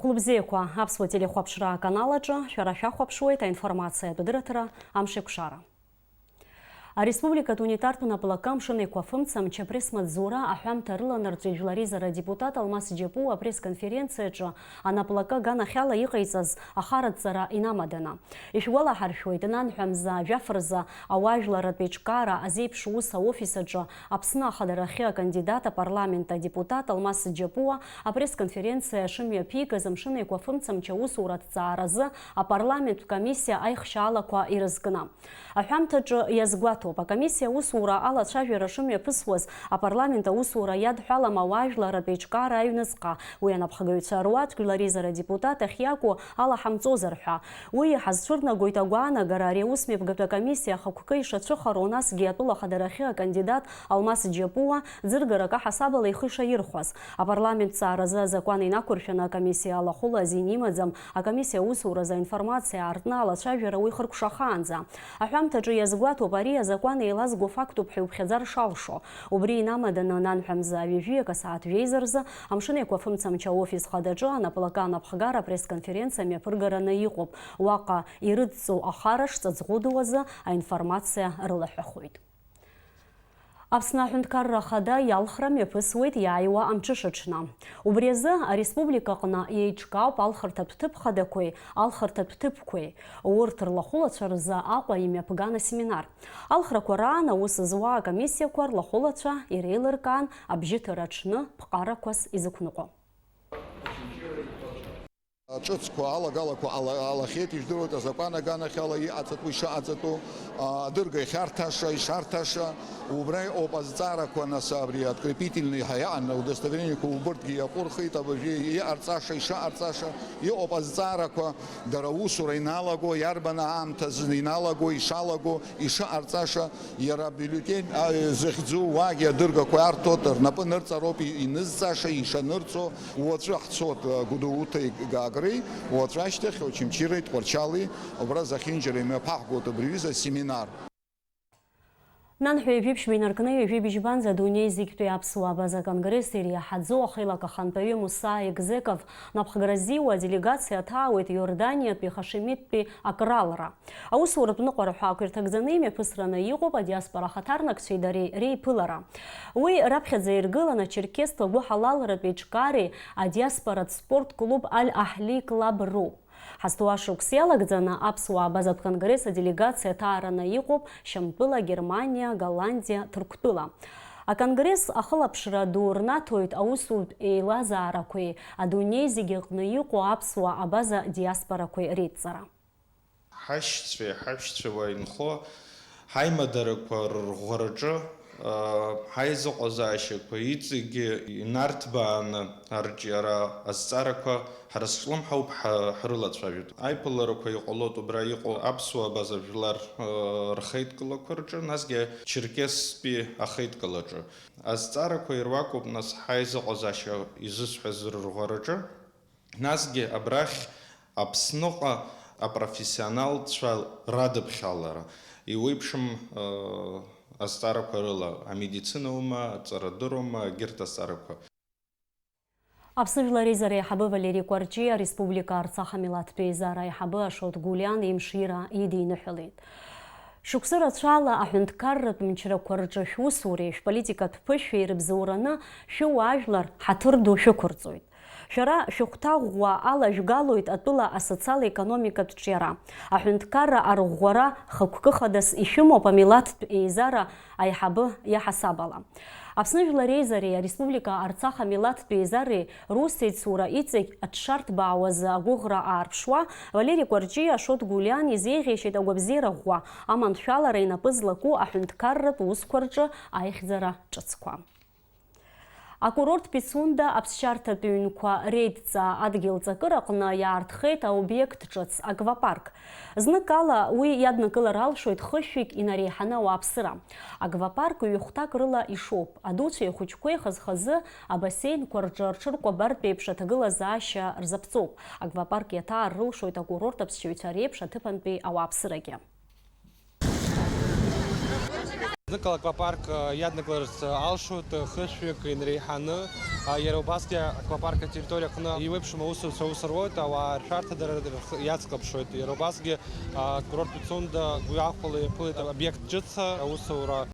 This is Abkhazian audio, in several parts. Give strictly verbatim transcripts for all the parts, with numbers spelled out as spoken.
Лыбзиақәа, аԥсуа телехәаԥшра аканал аҿы шәара шәахәаԥшуеит аинформациатә адырраҭара Амшеикәшара. Ареспубликатә унитартә наплакы амшын еиқәафымцамч апресс-маҵзура аҳәамҭа рыланарҵәеит Жәлар реизара адепутат Алмас Џьапуа апресс-конференциаҿы анаплакы аганахьала иҟаиҵаз ахаратәҵара инамаданы. Ишәгәалаҳаршәоит, нанҳәа мза жәаф рзы ауаажәларратә еиҿкаара азеиԥш ус аофис аҿы Аԥсны ахадарахьы акандидат апарламент адепутат Алмас Џьапуа апресс-конференциа шымҩаԥигаз амшын еиқәафымцамч аусура аҭҵааразы апарламенттә комиссиа аихшьаалақәа ирызкны. Аҳәамҭаҿы иазгәаҭоуп, акомиссиа аусура алацәажәара шымҩаԥысуаз апарламент аусура иадҳәалам ауаажәларратә еиҿкаара аҩныҵҟа, уи анапхгаҩцәа руаӡәк Жәлар реизара адепутат ахь иакәу алаҳамҵозар ҳәа. Уи иҳазцәырнагоит агәаанагара ари аусмҩаԥгатә акомиссиа ахықәкы ишацәыхароу, насгьы атәыла ахадарахьы акандидат Алмас Џьапуа ӡыргарак аҳасабала ихы ишаирхәаз. Апарламент ҭҵааразы азакәан инақәыршәаны акомиссиа алахәыла азин имаӡам, акомиссиа аусуразы аинформациа аартны алацәажәара уи хыркәшахаанӡа. Аҳәамҭаҿы иазгәаҭоуп, ари азакәан еилазго фактуп ҳәа иуԥхьаӡар шалшо. Убри инамаданы, нанҳәа мза ҩажәиак асааҭ жәеиза рзы амшын еиқәафымцамч аофис хадаҿы анаплакы анапхгара апресс-конференциа мҩаԥыргараны иҟоуп. Уаҟа ирыдҵоу ахара шҵаҵӷәыдоу азы аинформациа рылаҳәахоит. Аԥсны аҳәынҭқарра ахада иалхра мҩаԥысуеит иааиуа амҽышаҽны. Убри азы ареспублика аҟны еиҿкаауп алхырҭатә ҭыԥ хадақәеи алхырҭатә ҭыԥқәеи. Урҭ рлахәылацәа рзы Аҟәа имҩаԥган асеминар. Алхрақәа раан аус зуа акомиссиақәа рлахәылацәа иреилыркаан абжьыҭара аҽны ԥҟарақәас изықәныҟәо. Ҿыцқәа, алагалақәа ала-, ҟалахьеит, ижәдыруеит, азакәан аганахьала иҟаҵатәу, ишыҟаҵатәу, а, адырга ихьарҭаша, ишарҭаша, убра иҟоуп азҵаарақәа, нас, абри открепительный ҳәа иаан, удостоверениеқәа убырҭгьы иаҟәырхит, абыржәы иҟарҵаша, ишыҟарҵаша, иҟоуп азҵаарақәа, дара аусура иналаго, иарбан аамҭазы иналаго, ишалаго, ишыҟарҵаша, иара абюллетень, а, зыхьӡу, уаагьы адыргақәа иарҭоит, рнапы нырҵароуп и-, инызҵаша, ишанырҵо. Уаҵәы ҳцоит, а, Гәдоуҭеи Гагреи, уаҵәы ашьҭахь Очамчыреи Тҟәарчали, убра зехьынџьара имҩаԥаҳгоит абри аҩыза асеминар. Нанҳәа ҩажәи ԥшьба инаркны ҩажәи быжьбанӡа адунеи зегьтәи аԥсуаа абаза аконгресс иреиҳаӡоу ахеилак ахантәаҩы Муса Егзеков напхгара ззиуа аделегациа аҭаауеит Иорданиатәи Хашемиттәи акралра. Аусуратә ныҟәара ҳәа ақәирҭагӡаны имҩаԥысраны иҟоуп адиаспора ахаҭарнакцәеи дареи реиԥылара. Уи раԥхьаӡа иргылан ачерқьесцәа гәыҳалалратә еиҿкаареи адиаспоратә спорт клуб Аль-Аҳли Клаб ру. Ҳазҭоу ашықәс иалагӡаны аԥсуаа абазатә конгресс аделегациа ҭаараны иҟоуп Шьамтәыла, Германиа, Голландиа, Ҭырқәтәыла. Аконгресс ахылаԥшра ду рнаҭоит аусутә еилазаарақәеи адунеи зегьы аҟны иҟоу аԥсуаа абаза диаспорақәеи реидҵара. Ҳашьцәеи ҳашьцәеи уа инхо ҳаимадарақәа рырӷәӷәараҿы, аа, ҳаизыҟазаашьақәа иҵегьы инарҭбааны арҿиара азҵаарақәа ҳрызҿлымҳауп, ҳа-, ҳрылацәажәоит. Аиԥыларақәа иҟалоит убра иҟоу аԥсуа абаза жәлар, аа, рхеидкылақәа рҿы, насгьы Черкесстәи ахеидкылаҿы. Азҵаарақәа ируакуп, нас, ҳаизыҟазаашьа изысҳәаз рырӷәӷәараҿы. Насгьы абрахь Аԥсныҟа апрофессионалцәа радыԥхьалара, иуеиԥшым, э, азҵаарақәа рыла, амедицина аума, аҵарадырра аума, егьырҭ азҵаарақәа. Аԥсны Жәлар Реизара аиҳабы Валери Кәарҷиа ареспублика Арцах амилаҭтә еизара аиҳабы Ашот Гулиан имшира идиныҳәалеит. Шықәсы рацәала аҳәынҭқарратә мчрақәа рҿы шәусуреи шәполитикатә ԥышәеи рыбзоураны шәыуаажәлар ҳаҭыр ду шәықәырҵоит. Шәара шәыхәҭа ӷәӷәа алажәгалоит атәыла асоциал-економикатә ҿиара. Аҳәынҭқарра арӷәӷәара хықәкы хадас ишәымоуп амилаҭтә еизара аиҳабы иаҳасаб ала. Аԥсны Жәлар Реизареи ареспублика Арцах амилаҭтә еизареи русеицура иҵегь аҽшарҭбаауаз агәыӷра аарԥшуа, Валери Кәарҷиа Ашот Гулиан изеиӷьеишьеит агәабзиара ӷәӷәа, аманшәалара инапы злаку аҳәынҭқарратә усқәа рҿы аихьӡара ҿыцқәа. Акурорт Пицунда аԥсшьарҭатә ҩнқәа реидҵаа адгьыл ҵакыраҟны иаартхеит аобиект ҿыц аквапарк. Зныкала уи иаднакылар алшоит хышәҩык инареиҳаны ауааԥсыра. Аквапарк ҩ-хәҭак рыла ишоуп. Адуцәеи ахәыҷқәеи хаз-хазы абасеинқәа рҿы рҽыркәабартә еиԥш аҭагылазаашьа рзаԥҵоуп. Аквапарк иаҭаар рылшоит акурорт аԥсшьаҩцәа реиԥш аҭыԥантәи ауааԥсырагьы. Зныкала аквапарк, э, иаднакыларц алшоит, э, хышәҩык инреиҳаны, Иара убасгьы аквапарк атерриториа аҟны еиуеиԥшым аусуцәа аус руеит, ауаа ршәарҭадара рхы иацклаԥшуеит. Иара убасгьы акурорттә Пицунда гәҩахәыла иаԥылеит обиект ҿыц аусура.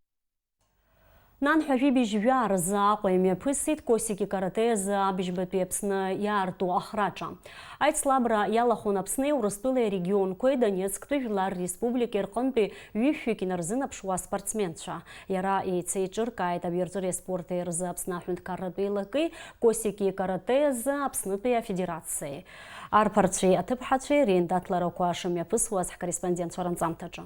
Нанҳәа жәибжь жәаа рзы Аҟәа имҩаԥысит Косики каратэ азы абыжьбатәи Аԥсны иаарту ахраҿа. Аицлабра иалахәын Аԥсни Урыстәылеи арегионқәеи Донецктәи Жәлар Республикеи рҟынтәи ҩышәҩык инарзынаԥшуа аспортсменцәа. Иара еицеиҿыркааит абиарҵәыреи аспорти рзы Аԥсны аҳәынҭқарратә еилакеи Косики каратэ азы Аԥснытәи афедерациеи. Арԥарцәеи аҭыԥҳацәеи реиндаҭларақәа шымҩаԥысуаз ҳкорреспондентцәа ранҵамҭаҿы.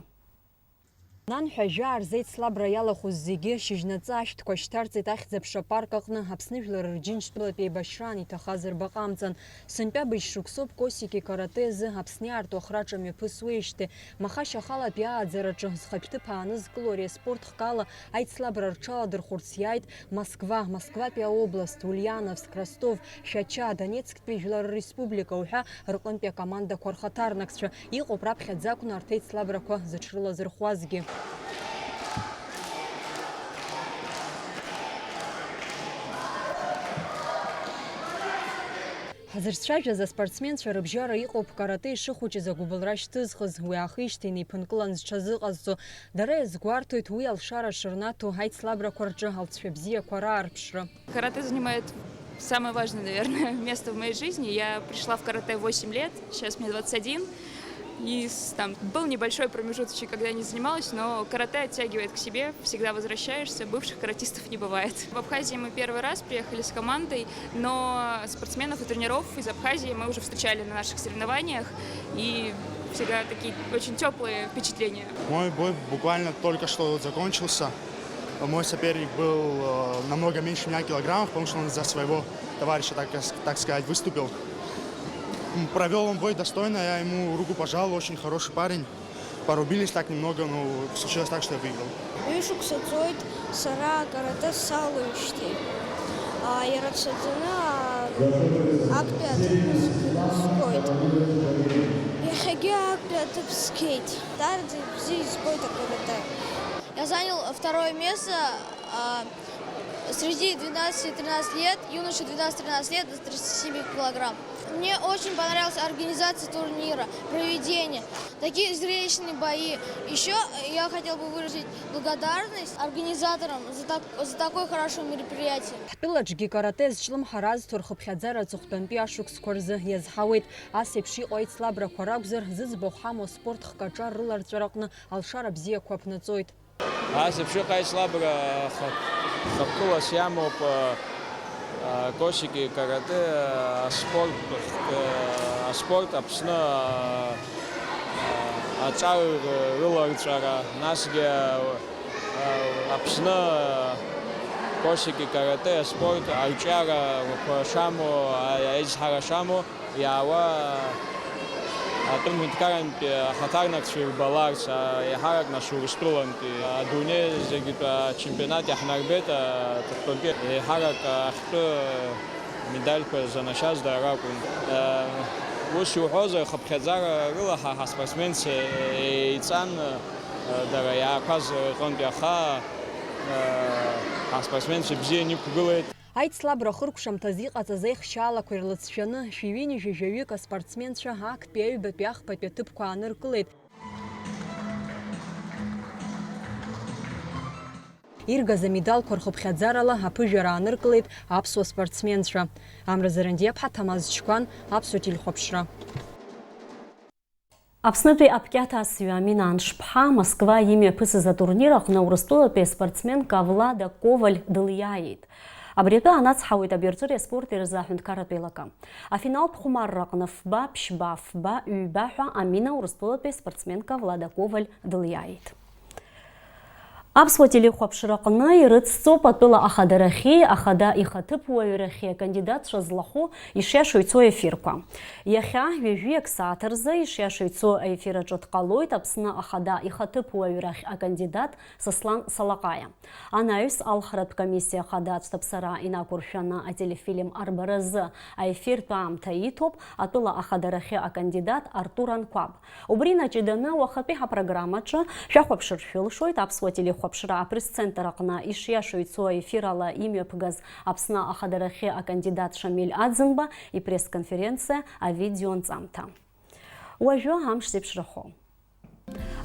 Нанҳәа жәаа рзы аицлабра иалахәыз зегьы шьыжьнаҵы ашәҭқәа шьҭарҵеит Ахьӡ-аԥша апарк аҟны. Аԥсны жәлар рџьынџьтәылатә еибашьраан иҭахазар баҟамҵан. Сынтәа быжь шықәсоуп Косики каратэ азы Аԥсны иаарту ахраҿа мҩаԥысуеижьҭеи. Маха шьахалатәи ааӡараҿы зхатә ҭыԥ аанызкыло ари аспорт хкала аицлабра рҽаладырхәырц иааит Москва, Москватәи аобласт, Ульяновск, Ростов, Шәача, Донецктәи Жәлар Республика уҳәа рҟынтәи акомандақәа рхаҭарнакцәа. Иҟоуп раԥхьаӡа акәны арҭ аицлабрақәа зыҽрылазырхәуазгьы. Ҳзырцәажәаз аспортсменцәа рыбжьара иҟоуп каратэ ишыхәыҷыз агәыбылра шьҭызхыз, уи аахижьҭеи инеиԥынкылан зҽазыҟазҵо. Дара иазгәарҭоит уи алшара шырнаҭо аицлабрақәа рҿы алҵшәа бзиақәа раарԥшра. Каратэ занимает самое важное, наверное, место в моей жизни. Я пришла в каратэ в восемь лет, сейчас мне двадцать один. И с- там был небольшой промежуточек, когда я не занималась, но каратэ оттягивает к себе, всегда возвращаешься, бывших каратистов не бывает. В Абхазии мы первый раз приехали с командой, но спортсменов и тренеров из Абхазии мы уже встречали на наших соревнованиях, и всегда такие очень теплые впечатления. Мой бой буквально только что вот закончился. Мой соперник был э, намного меньше меня килограммов, потому что он за своего товарища, так, так сказать, выступил. Провел он бой достойно, я ему руку пожал, очень хороший парень. Порубились так немного, но случилось так, что я выиграл. Ҩышықәса ҵуеит сара акарате салоуижьҭеи. Иара дцаӡаны актәи аҭыԥ сгоит. Иахьагьы актәи аҭыԥ сгеит. Дараӡа ибзиа избоит акарате. Я занял второе место среди двенадцати-тринадцати лет, юноши двенадцати-тринадцати лет до тридцати семи килограмм. Мне очень понравилась организация турнира, проведение, такие зрелищные бои. Еще я хотел бы выразить благодарность организаторам за, так, за такое хорошее мероприятие. Ҳтәылаҿгьы каратэ зҿлымҳара азҭо рхыԥхьаӡара аҵыхәтәантәи ашықәсқәа рзы иазҳауеит. Ас еиԥш иҟоу аицлабрақәа ракәзар, зыӡбахә ҳамоу аспорт хкаҿар рыларҵәараҟны алшара бзиақәа ԥнаҵоит. Ас еиԥш иҟоу аицлабра ха-, хықәкылас иамоуп, а, а, Косики каратэ, а, аспорт, а, аспорт Аԥсны, а, а, аҿар рыларҵәара, насгьы, а, а, Аԥсны, а, Косики каратэ аспорт арҿиарақәа шамоу, а, аизҳара шамоу, иаауа атәым ҳәынҭқарантәи ахаҭарнакцәа ирбаларц, а, еиҳарак нас Урыстәылантәи, адунеи зегьтә ачемпионат иаҳнарбеит, а, аҵыхәтәантәи еиҳарак ахьтәы медальқәа занашьаз дара ракәын. А, ус иуҳәозар, хыԥхьаӡара рыла ҳа ҳаспортсменцәа еиҵан, а, дара иаақәаз рҟынтәи, аха, а, ҳаспортсменцәа бзианы иқәгылеит. Аицлабра ахыркәшамҭазы иҟаҵаз аихшьаалақәа ирлыҵшәаны, шәи ҩынҩажәи жәаҩык аспортсменцәа актәи, аҩбатәи, ахԥатәи аҭыԥқәа ааныркылеит. Иргаз амедалқәа рхыԥхьаӡарала аԥыжәара ааныркылеит аԥсуа спортсменцәа. Амра Зарандиаԥҳа, Ҭамаз Чқәан, Аԥсуа телехәаԥшра. Аԥснытәи аԥкьаҭ асҩы Амина Аншԥҳа Москва имҩаԥысыз атурнир аҟны Урыстәылатәи аспортсменка Влада Коваль дылиааит. Абри атәы анацҳауеит абиарҵәыреи аспорти рзы аҳәынҭқарратә еилакы. Афиналтә хәмарра аҟны фба, ԥшьба, фба, ҩба ҳәа Амина Урыстәылатәи аспортсменка Влада Коваль дылиааит. Аԥсуа телехәаԥшраҟны ирыцҵоуп атәыла ахадарахьи ахада ихаҭыԥуаҩрахьи акандидатцәа злахәу ишиашоу ицо аефирқәа. Иахьа, ҩажәиак сааҭ рзы, ишиашоу ицо аефир аҿы дҟалоит Аԥсны ахада ихаҭыԥуаҩрахь акандидат Сослан Салаҟаиа. Анаҩс, алхратә комиссиа ахада ацәҭаԥсара инақәыршәаны ателефильм арбаразы аефиртә аамҭа иҭоуп атәыла ахадарахьы акандидат Артур Анқәаб. Убри инаҷыданы, уахатәи ҳапрограммаҿы шәахәаԥшыр шәылшоит аԥсуа телехәаԥшра ахәаԥшра апресс-центр аҟны ишиашоу ицо аефир ала имҩаԥгаз Аԥсны ахадарахьы акандидат Шамиль Аӡынба ипресс-конференциа авидеонҵамҭа. Уажәы амш зеиԥшрахо.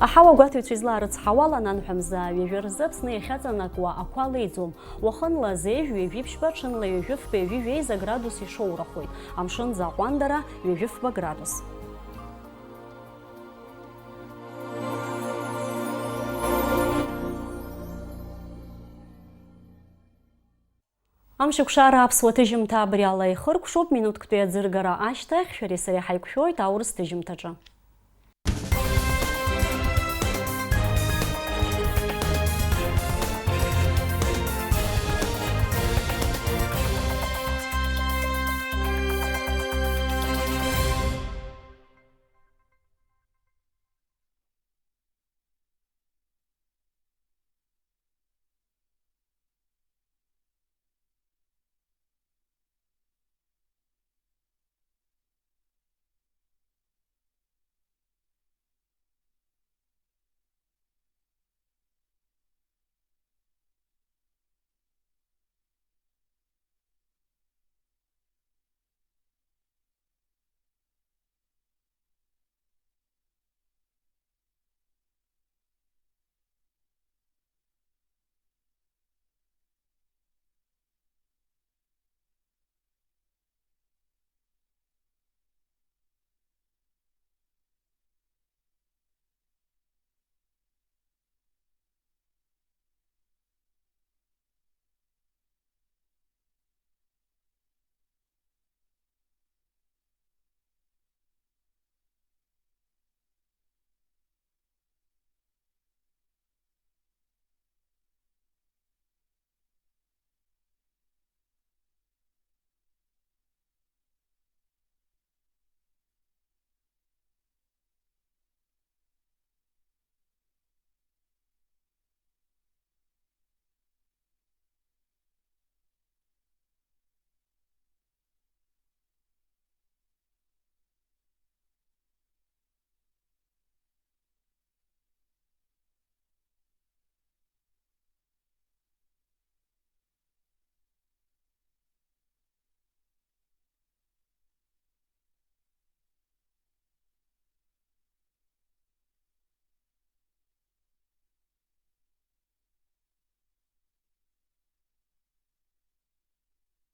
Аҳауа гәаҭаҩцәа излаарыцҳауала, нанҳәа мза ҩажәа рзы Аԥсны иахьаҵанакуа ақәа леиӡом. Уахынла зежә ҩажәи ԥшьба, ҽынла ҩажәи фба, ҩажәи жәеиза градус ишоурахоит. Амшын аӡы аҟәандара ҩажәи фба градус. Амшеикәшара аԥсуа ҭыжьымҭа абри ала ихыркәшоуп. Минуҭктәи аӡыргара ашьҭахь шәареи сареи ҳаиқәшәоит аурыс ҭыжьымҭаҿы.